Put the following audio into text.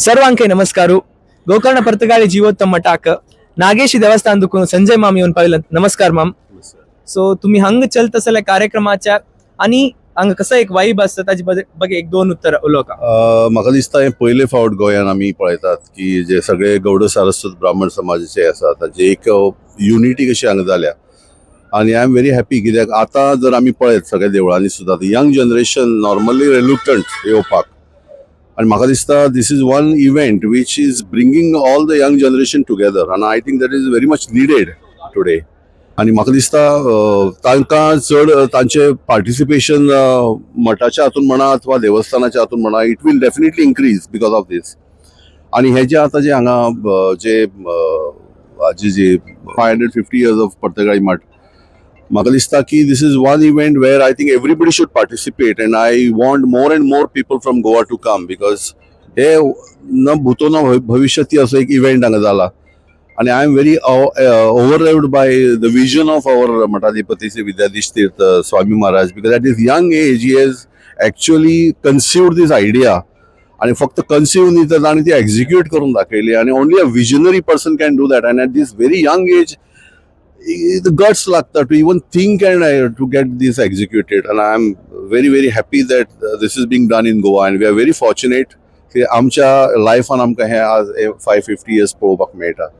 ಸರ್ವಾಂಕೆ ನಮಸ್ಕಾರ. ಗೋಕರ್ಣ ಪರ್ತಗಾಳಿ ಜೀವೋತ್ತಮ ಮಠಾಕ नागेशी देवस्थान दुखून संजय माम येवन पाविला. नमस्कार माम. सो तुम्ही हंग चलत असल्या कार्यक्रमाच्या आणि हांगा कसं एक वाईब आसता, ताजे बगे एक दोन उत्तर उलोवका. म्हाका दिसता हें पयले फावट गोंयान आमी पळयतात की जे सगळे गौड सारस्वत ब्राह्मण समाजाचे आसा, तांची एक युनिटी कशी हांगा जाल्या आनी I am very happy, कित्याक आतां जर आमी पळयत सगळ्या देवळांनी सुद्दां यंग जनरेशन नॉर्मली रिलुक्टंट येवपाक आनी म्हाका दिसता this is one event which is bringing all the young generation together आनी I think that is very much needed today. आनी म्हाका दिसता तांकां चड तांचे पार्टिसिपेशन मठाच्या हातून म्हणा अथवा देवस्थानाच्या हातून म्हणा, it will definitely increase because of this. आनी हे जे आतां जे हांगा जे हाजी जी 550 years of Partagali Math, म्हाका दिसता की this is one event where I think everybody should participate and I want more and more people from Goa to come, because हे न भूतो न भविष्यती असो एक इव्हेंट हांगा जाला आणि I am very overawed by the vision of our मठाधिपती Shri Vidyadhish Tirth Swami Maharaj, because at his young age he has actually conceived this idea. आणि फक्त कन्सिव्ह न्ही तर ताणें ती एक्झिक्यूट करून दाखयली आणि only a visionary person can do that. And at this very young age the guts लागता to even think and to get this executed. And I am very, very happy that this is being done in Goa and we are very fortunate की आमच्या लायफान आमकां हें आज 550 years पळोवपाक मेळटा.